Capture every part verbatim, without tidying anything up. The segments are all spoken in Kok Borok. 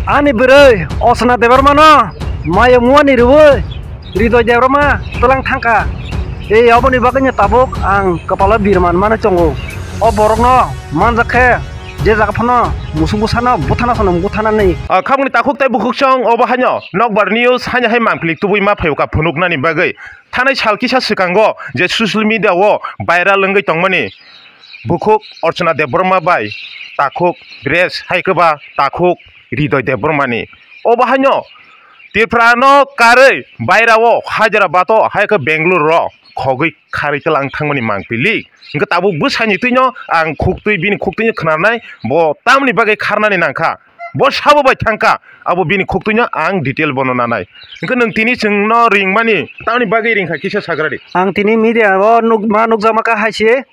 Ani bwrwi Osna Debbarmano maya muani rwi Ridoi Debbarma twlang thangkha. Ei oboni bagwino tabuk ang kwpalo birman mano chongo. O borokno manjak khe je jaga phano musuk bwsano buthana phano buthanani. Ah, khabangni takhuk tei bukhuksong obo haino Nokbar News haino hai mangpili tubui ma phaio kha phunuknani bagwi. Thanai sal kisa swkango je social media o viral wngwi tongmani bukhuk Archana Debbarma bai takhuk Bres hai khe ba takhuk Ridoi Debbarmani. Obo haino Tripura no karwi baira o Hyderabad o hai khe Bangalore o khogwi kharwi twlang thangmani mangpili. Hwnkhe tabuk bwsaini twino ang khuktwi bini khuktwino khwnanai bo tamni bagwi kharnani nangkha. Bo sabo bai thangkha, abo bini khuktwino ang detail bono nanai. Hwnkhe nwng tini chwngno ringmani tamni bagwi ringkha kisa sagradi. Ang tini media o nuk-, ma nukjakma kha hai se,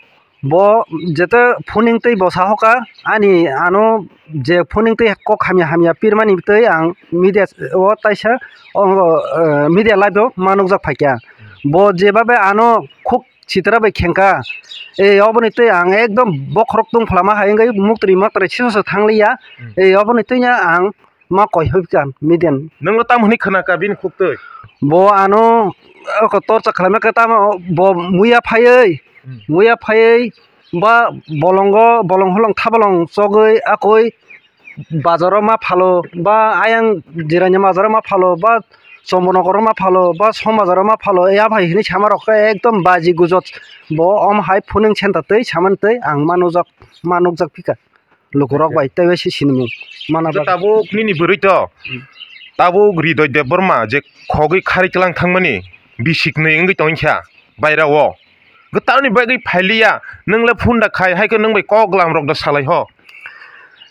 bo jeto phuning twi bo sahoka, ani ano je phuning twi kok hamya hamya pirmani twi ang media o taisa o, eh, media live o ma nukjak phaikha. Bo jebabe ano khuk sitra bai khengkha. Ei oboni twi ang ekdom bokhorok tong phlama hai wngwi muktri maktri siso se thangliya. Hmm. Ei oboni twino ang ma koi hoi kha median. Nwngno tamo hwnwi khna kha bini khuktwi? Bo ano oko torcha khlaima khe tamo bo muya phaiwi, Hmm. muya phaiwi ba bolongo bolong holong thabolong chogwi akoi bazaro ma phalo, ba ayang jirani bazaro ma phalo, ba Chombo nogoro ma phalo, ba Som bazaro ma phalo, ya bai hwnwi sama rok khe ekdom baji gujot. Bo om hai phuning center twi samani twi ang ma nujak, ma nukjak phika. Lukurok bai tei bai se sinimung mana Hwnkhe bagwi. Tabuk nini bwrwi to, Hmm. tabuk Ridoi Debbarma je khogwi kharwi twlang thangmani bisik nwi wngwi tongkha baira o. Hwnkhe tamni bagwi phailiya, nwng le phone da khai, hai khe nwng bai kok lam rok da salai ho.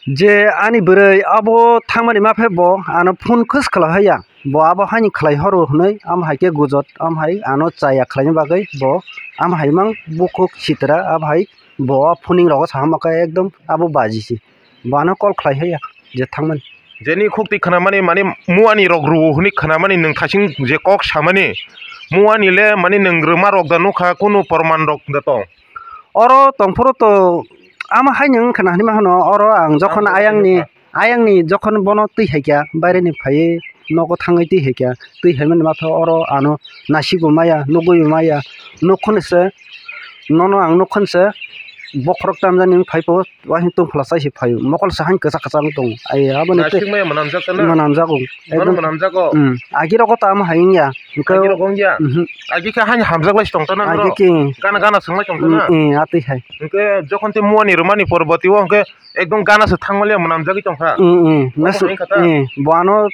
Je ani bwrwi abo thangmani ma phe bo ano phone khwswkhlai haya. Bo abo haini khlai horo hwnwi, am hai khe gujot, am hai ano chaya khlaina bagwi bo am hai mang bukhuk sitra, am hai bo phuning rogo saha ma khe ekdom abo baji se. Bo ano call khlai haya je thangmani. Jeni khukti khnamani, mane, muani rok rwo hwnwi khnamani, nwng thasing je kok samani, muani le, mane, nwng rwma rok da nukha, kunu porman rok da tong? Oro tongphuru to ama haino wngkha na hinwi ma hwno, oro ang jokhon ayangni, ayangni jokhon bono twi hai kha, baireni phaiwi nogo thangwi twi hai kha, twi hai mani ma pha oro ano nasigo maya, nugui maya, nukhon se, nono ang nukhon se, bokhorok tamjani wng phai pho. Waising tong phla sai se phaio, mokol se hain kwchak kwchak wng tongo. Ai, aboni tei Naisik maya mwnamjak kana? Mwnamjago. Mano ekdom mwnamjago? Hmm. Agi rogo tamo hai wngya. Hwnkhe Agi rogo wngya? Mhm. Agi khe hain hamjak lai se tong tana Agi norok? Khe. Gana gana swng lai tong tana? Hmm, hmm, atwi hai. Hwnkhe jokhon tei muani rwmani porboti o hwnkhe ekdom gana se thang maliya mwnamjagwi tong kha. Hmm, hmm. Omo Nasu-, hai kha ta? Hmm. Bo ano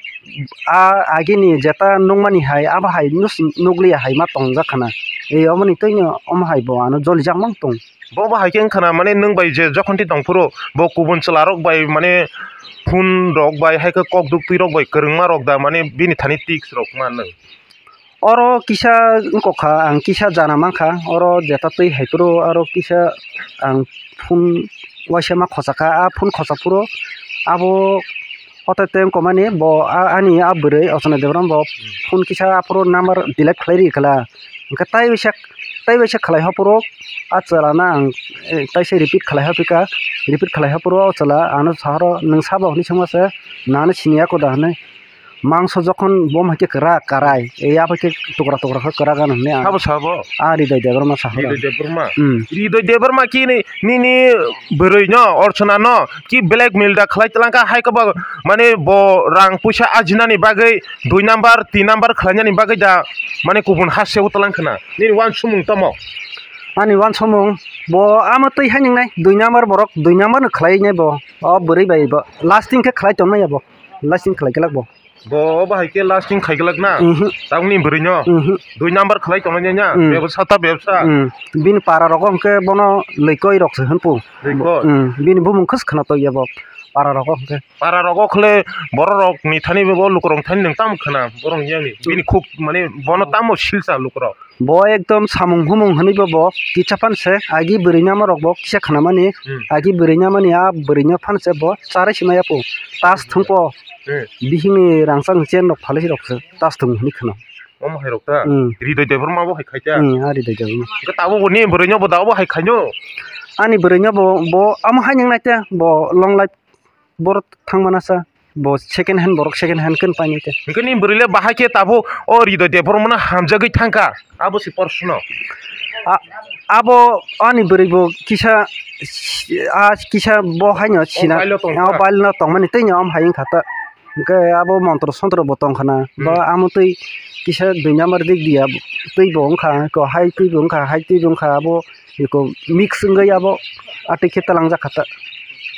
a, agini jeta nukmani hai, abo hai nus-, nukliya hai ma tongjak khana. Ei, omoni twino omo hai bo ano jolijak mang tong. Bo bo hai khe wngkha na, mane, nwng bai je jokhon twi tong phuru, bo kubun chwla rok bai, mane, phone rok bai, hai khe kok duk twi rok bai kwrwngma rok da, mane, bini thani tiks rok ma nwng? Oro kisa wngkok kha, ang kisa jana mankha, oro jeta twi hai phuru aro kisa ang phone waisa ma khochak kha, a phone khochak phuru abo hote tei wngkok mani bo a, ani a bwrwi Osona Debram bo phone kisa aphuru number delete khlai ri khala, hwnkhe tai waisa, tai waisa khlai ho phuru. A chwla no ang, eh, taisa repeat khlai ha phika, repeat khlai ha phuru o chwla ano sahoro nwng sabo hwnwi swngma se, nang no siniya koda hwnwi. Mangso jokhon bo hai khe kwrak karai, eh, abo khe tukra tukra khe kwrak ano hwnwi ang. Sabo sabo? A Ridoi Debbarma sahoro. Ridoi Debbarma? Hmm. Ridoi Debbarma khe ni, nini bwrwi no, Orchona no, ki blackmail da khlai twlang kha, hai khe ba, mane, bo rang puisa ajinani bagwi dui number, tin number khlainani bagwi da, mane, kubun ha se o twlang khna. Nini wansukmung tamo? Ani wansukmung, bo amo twi hai nwngnai, dui number borok, dui number no khlai nai bo. O bwrwi bai bo lasting khe khlai tong maya bo, lasting khlai glak bo. Bo, bo hai khe lasting khai glak na? Mhm. Tamni bwrwi no? Mhm. Dui number khlai tong nai na? Mm. Bebsa ta bebsa. Mm. Bini para rogo hwnkhe bono lwikoi rok se hwn pu. Lwikoi? Mm. Bini bumung khas khna tong ya bo para rogo hwnkhe. Para rogo khle borok rok ni thani bo lukurok thani nwng tamo khna borok yang ni. Bini khuk mane bono tamo silsa lukurok. Bo ekdom samung humung hwnwi bo, bo kisa phan se agi bwrwi nama rok bo kisa khna mani, Hmm. agi bwrwi nama ni a bwrwi no phan se bo charai se maya po. Tas thung po. Hmm. Bihing ni rangchak ni chen rok phalwi rok se tas thung hwnwi khna. Omo hai rok ta? Hmm. Ridoi Debbarma bo hai khai ta? Hmm, a Ridoi Debbarma. Hwnkhe tabuk bo ni bwrwi no bo da bo hai khai no? Ani bwrwi no bo, bo amo hai nang nai ta, bo long life borok thang mana sa. bo second hand, borok second hand khe painai te. Hwnkhe ni bwrwi le bahai khe tabuk o Rido Debbarma no hamjagwi thangkha, abo se proshno. A-, abo ani bwrwi bo kisa, a kisa bo haino sina, mobile o tongkha. Mobile no tongmani tei no am hai wngkha ta. Hwnkhe abo montro sontro bo tongkha na, hmm, ba amo twi kisa dui number dik dia twi bo wngkha, ko hai twi bo wngkha, hai twi bo wngkha, abo eko mix wngwi abo atwi khe twlangjak kha ta.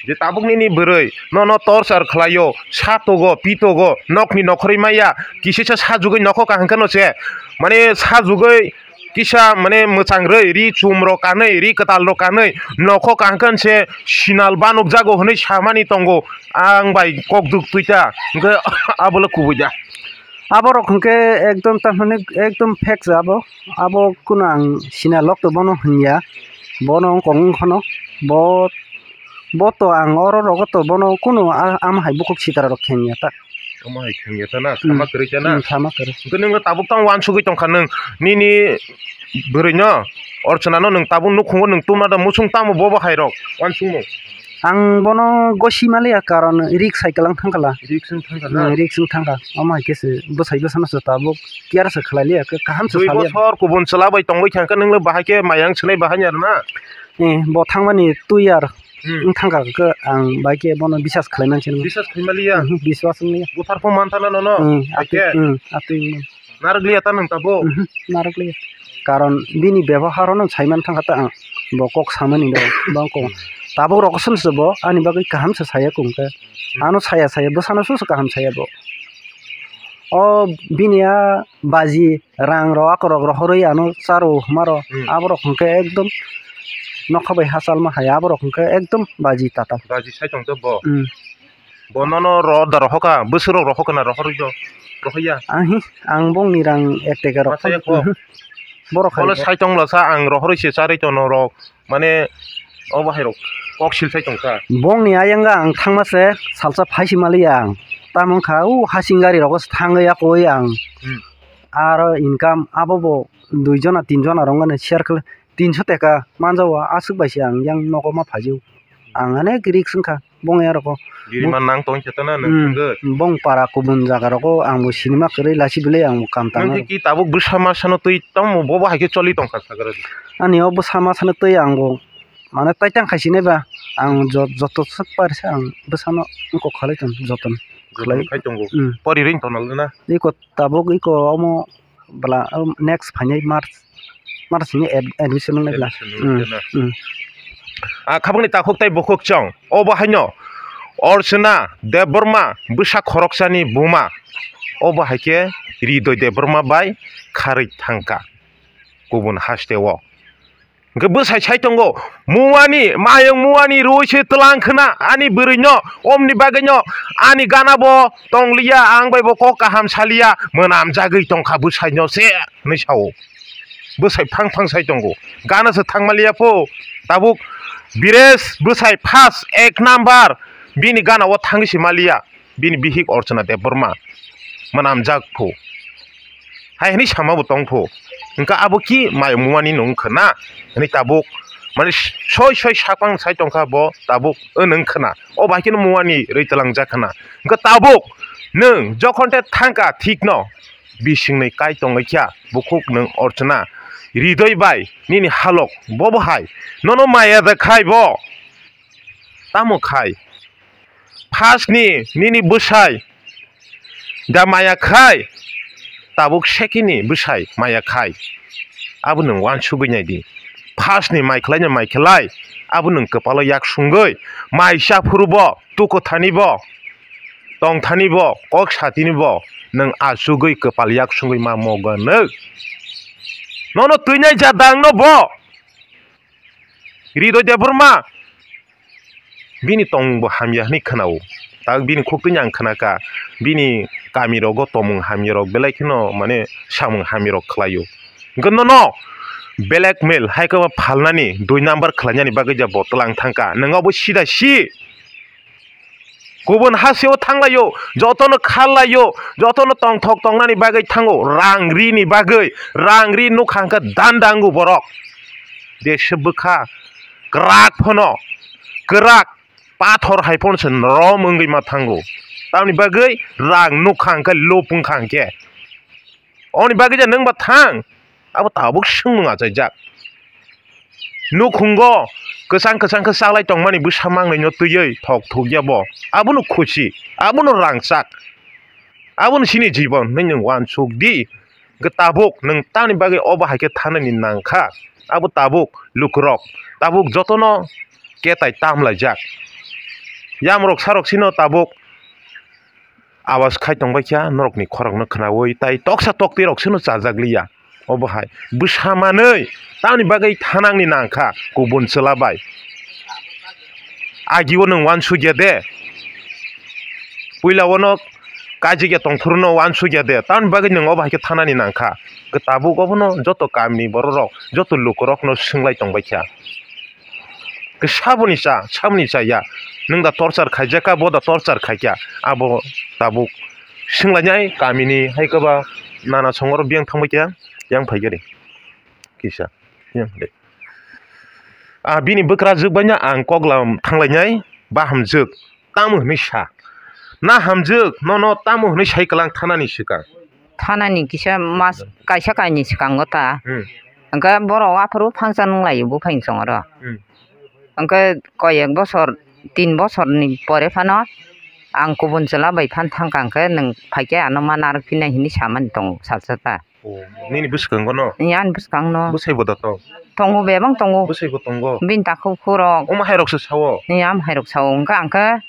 Je tabuk nini bwrwi nono torchar khlaio, sa togo, pi togo, nokni nokhorwi maya, kisisa sajugwi nokho kaham kheno se, mane sajugwi kisa mane mwchang rwi, ri chum rok kanwi, ri kwtal rok kanwi, nokho kaham khe se sinal banuk jago hwnwi samani tongo, ang bai kok duk twi ta, hwnkhe abo le kubui da. Aborok hwnkhe ekdom tamani ekdom fake se abo, abo kunu ang sinal rok to bono hwnya, bono wng kong wng khano, bo, bo to ang oro rogo to bono kunu a-, ama hai bukhuk sitara rok khengya ta. Omo hai khwngya ta na, hmm, sama kwrwi ta na? Hmm, sama kwrwi. Hwnkhe nwng tabuk tamo uansugwi tongkha nwng, nini bwrwi no, Orchana no nwng tabuk nukhungo nwng tumna da muchung tamo bobo hai rok uansukmung? Ang bono gosi maliya, karon risk hai kwlang thangkhala. Risk wng thangkha na? Hmm, risk wng thangkha. Omo hai khe se bwsai bwsano se tabuk care se khlai liya, kaham se sa liya. Dui bosor kubun chwla bai tongwi thangkha, nwng le bahai khe mayang swnai bahai ni aro na? Eh, bo thangmani two year. Hmm. Wng thangkha khe ang bai khe bono bisas khlai manse. Bisas khlai maliya? Mhm, biswas wng liya. Buthar phung man thana nono? Hmm, bai atwi, khe? Hmm, atwi wng. Narwk liya ta nwng tabuk? Mhm, narwk liya. Karon bini bebohar no sai man thangkha ta ang. Bo kok samani do, bang kok. Hmm. Tabuk rok sum se bo ani bagwi kaham se saya kung khe. Hmm. Ano saya saya bwsano sum se kaham saya bo. O bini a baji rang rok akorok rohorwi ano charo hwnma rok, hmm, aborok hwnkhe ekdom nokha bai hachal ma hai, aborok hwnkhe ekdom baji tata. Baji sai tongkhe bo? Hmm. Bo nono ro da rohokha, bwswk rok rohokha na rohorwi do? Rohorya? Ahi, ang bongni rang ek teka rok. Masa ya kho? Mhm. Borok hai. Bole bo sai tongla sa ang rohorwi se charwi tono rok. Mane obo hai rok kok sil sai tongkha. Bongni ayang ang thangma se salsa phaisi maliya ang. Tamo wngkha u hasing gari rogo se thangwi yakoi ang. Hmm. Aro income abo bo dui jona tin jona rok mane share khle tinso teka manjao aswk bai se ang yang nogo ma phaio. Ang onek risk wngkha. Bongni arokgo. Riri man nang tong khe tana nwng. Hmm. Thangwi. Bong para kubun jaga rogo ang bo sinima kwrwi lasi belai ang bo kam tang. Nwng khe ki tabuk bwsa masa no twi tamo bobo hai khe choli tong kha sakhe rw di. Ani o bwsa masa no twi ang bo mane tai tang khai sinai ba ang jo-, joto swk par se ang bwsa no wng kok khalai tong joto no. Joto khlai khai tongo. Hmm. Pori ring tong nalna. Iko tabuk iko omo bwla, o, next phainai March, March ni ad-, admission wngnai bwla. Admission wngnai na? Hmm, hmm. Ah, khabangni takhuk tei bukhuk chwng. Obo haino Orchana Debbarma bwsa khoroksani buma. Obo hai khe Ridoi Debbarma bai kharwi thangkha kubun hasteo. Hwnkhe bwsai sai tongo, "Muani, mayung muani rwi se twlang khna ani bwrwino, omni bagwino ani gana bo tongliya, ang bai bo kok kaham saliya, mwnamjagwi tongkha bwsaino se," hwnwi sao. Bwsai phang phang sai tongo, gana se thang maliya pho, tabuk Bires bwsai first ek number bini gana o thangwi se maliya. Bini bihik Orchana Debbarma mwnamjak phu. Hai hwnwi sama bo tong phu. Hwnkhe abo ki mai muani nung khna? Hwnwi tabuk, mane, soi soi sakpang sai tongkha bo tabuk, o nung khna. O bai kheno muani rwi twlangjak khna. Hwnkhe tabuk nwng jokhon te thangkha thikno bisingni kai tongwi kha bukhuk nwng Orchana Ridoi bai nini halok bobo hai nono maya da khai bo. Tamo khai? First ni nini bwsai da maya khai, tabuk second ni bwsai maya khai. Abo nwng uansugwi nai di. First ni mai khlai no mai khlai, abo nwng kwpalo yak sungwi, mai cha phuru bo, tuku thani bo, tong thani bo, kok satini bo, nwng achugwi kwpal yak sungwi ma moga nwk. Nono twinai ja dang no bo. Ridoi Debbarma bini tongmung bo hamya hwnwi khwnao. Tak bini khuktwini ang khwnakha, bini kamirogo tongmung hamyarok belai kheno, mane, samung hamyarok khlaio. Hwnkhe nono blackmail hai khe phalnani, dui number khlainani bagwi ja bo twlang thangkha. Nwng abo sida si. Kubun hasteo thanglaio, jotono khallaio, jotono tongthok tongnani bagwi thango, rang rini bagwi, rang ri nukha hwnkhe danda wngo borok. Deswk bwkha kwrak phano, kwrak pathor hai phano se norom wngwi ma thango. Tamoni bagwi rang nukha hwnkhe, lop wngkha hwnkhe. Oni bagwi je nwng ba thang, abo tabuk swngmung achaijak. Nukhungo kwchang kwchang khe chaklai tongmani bwsa mangnwino twiwi thok thukya bo. Abono khusi, abono rangchak, abono chini jibon hwnwi nwng uansuk di. Hwnkhe tabuk nwng tamni bagwi obo hai khe thanani nangkha? Abo tabuk lukurok tabuk jotono ketai tamlaijak. Yamrok sarok sino tabuk awas khai tongbaikha norokni khorokno khwnaui, tai toksa toktwi rok sino chajak liya. Obo hai bwsa manwi tamni bagwi thanangni nangkha kubun chwla bai. Agio nwng uansukya de, puila ono kajikya tongphuru no uansukya de, tamni bagwi nwng obo hai khe thanani nangkha. Hwnkhe tabuk obono joto kamini borok rok, joto lukurokno swngwlai tongbaikha. Khe saboni cha, saboni cha ya. Nwng da torchar khaijak kha, bo da torchar khaikha. Abo tabuk swnglainai kamini hai kwba nana songoro biyang thangbaikha, yang phaikhe de kisa. Yang de. Ah, bini bwkrajwk baino ang koklam thanglainai, ba hamjwk. Tamo hwnwi sa. Na hamjwk, nono tamo hwnwi sai kwlang thanani swkang? Thanani kisa mas kaisa kainwi swkango ta. Hmm. Hwnkhe borok aphuru phangsa nunglaio buphang songoro. Hmm. Hwnkhe koyek bosor, tin bosorni pore phano ang kubun chwla bai phan thangkha, hwnkhe nwng phaikhe ano ma narwk phinai hwnwi samani tongo salsa ta. Oh, nini bwskango no? Ani bwskango no. Bwsai bo da tong? Tongo, bebak tongo. Bwsai bo tongo? Bini takhuk phurok. Omo hai rok se sao? Ani am hai rok sao. Hwnkhe ang khe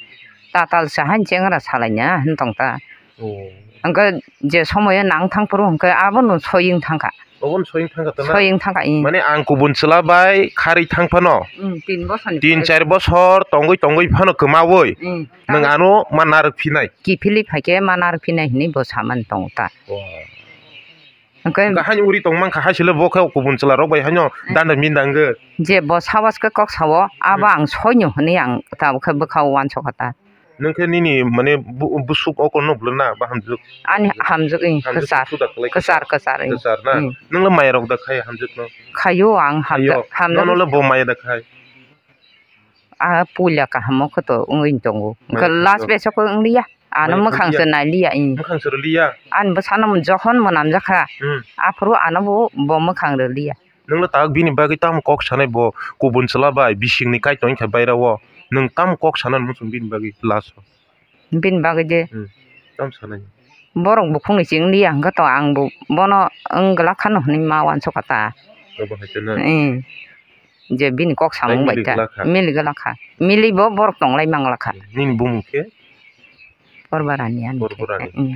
tatal sa han chengra salai na hin tong ta. Oh. Hwnkhe je somoyo nang thang phuru hwnkhe abo no soying thang kha. Obo no soying thang kha ta na? Soying thang kha, ih. Mane ang kubun chwla bai kharwi thang phano? Hmm, tin bosor ni tin pore. Char bosor tongwi tongwi phano kwmawi. Hmm. Nwng ano ma narwk phinai? Kiphilwi phaikhe ma narwk phinai hinwi bo samani tongo ta. Oh. Hwnkhe hwnkhe haino uri tong mankha, hai se le bo khe kubun chwla rok bai haino danda minda wngwi. Je bo sawas khe kok sao, abo hmm, ang soino hwnwi ang tabuk khe bwkha o uansukha ta. Nwng khe nini mane bu-, busuk oko no bwlwna ba hamjwk? Ani hamjwk, ih, hamjwk kwchar. Suda kwlai kwchar, kwchar, ih. Kwchar na? Hmm. Nwng le maya rok da khai hamjwk no? Khaio ang hamjwk, khaio. Hamjwk. Nono le bo maya da khai? Ah, puila kaham o khe to wngwi tongo. Hwnkhe maya last khaio. Batch o khe wngliya. Ano maya mwkhang se khailiya? Nailiya, ih. Mwkhang se rwliya? Ani bwsano jokhon mwnamjakha, hmm, aphuru ano bo, bo mwkhang rwliya. Nwngno tak bini bagwi tamo kok sanai bo kubun chwla bai bisingni kaitor wngkha bairao. Nwng tamo kok sanani muchung bini bagwi last o? Bini bagwi de. Hmm. Tamo sanai? Borok bukhukni chwng liya hwnkhe to ang bo bono wng glak khano hwnwi ma uansukha ta. Obo hai khe na? Hmm. Je bini kok samung bai ta. Mili glak kha. Mili glak kha. Mili bo borok tonglai mang glak kha. Nini bumung khe? Porbarani ani. Porbarani. Mm.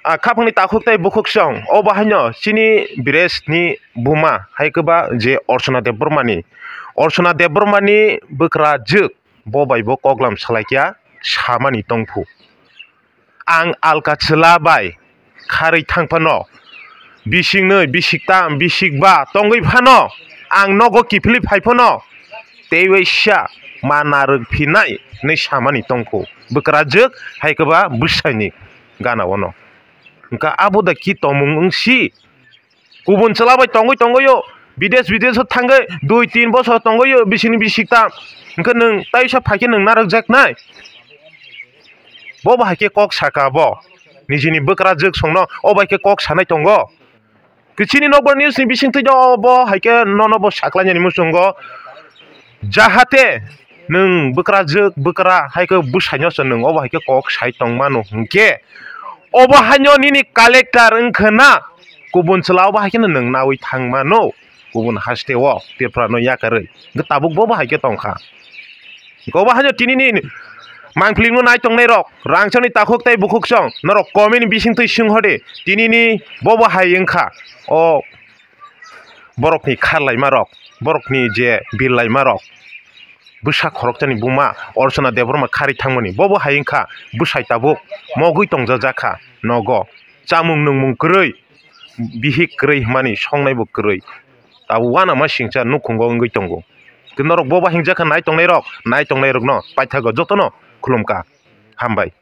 Ah, khapangni takhuk tei bukhuk song. Obo haino chini Biresni buma hai kwba je Orchona Debbarmani. Orchona Debbarmani bwkrajwk bo bai bo koklam salaikya samani tongphu. Ang alka chwla bai kharwi thang phano, bising nwi, bisik tam, bisik ba tongwi phano, ang nogo kiphilwi phai phano, tei waisa ma narwk phinai hinwi samani tongkhu. Bwkrajwk hai kwba bwsaini gana ono. Hwnkha abo da ki tongmung wngsi? Kubun chwla bai tongwi tongwi o, bidesh bidesh o thangwi dui tin bosor tongwi o, bisini bisik tam. Hwnkhe nwng taisa phaikhe nwng narwkjaknai? Bo bahai khe kok saka bo. Nijini bwkrajwk songno o bai khe kok sanai tongo. Kwchini nokbar news ni bisingtwi no bo hai khe nono bo saklainani muchungo. Jahate nwng bwkrajwk bwkra hai khe bwsaino se nwng obo hai khe kok sai tongmano hwnkhe, obo haino nini collector wngkha na, kubun chwla obo hai kheno nwng nawi thangmano kubun hasteo Tripura no yakarwi. Hwnkhe tabuk bo bo hai khe tongkha. Hwnkhe obo haino tinini mangpili no nai tongnai rok, rangchakni takhuk tei bukhuk song norok comment ni bisingtwi swnghode, tinini bo bo hai wngkha o borokni kharlaima rok, borokni je birlaima rok, bwsa khoroksani buma Orchona Debbarma kharwi thangmani, bo bo hai wngkha bwsai tabuk mogwi tongjajakha nogo, chamung nungmung kwrwi, bihik kwrwi hwnmani songnaibo kwrwi, tabuk uanama singcha nukhungo wngwi tongo. Norok bo bo hingjakha nai tongnairok, nai tongnairokno paithago jotono khulumkha, hambai.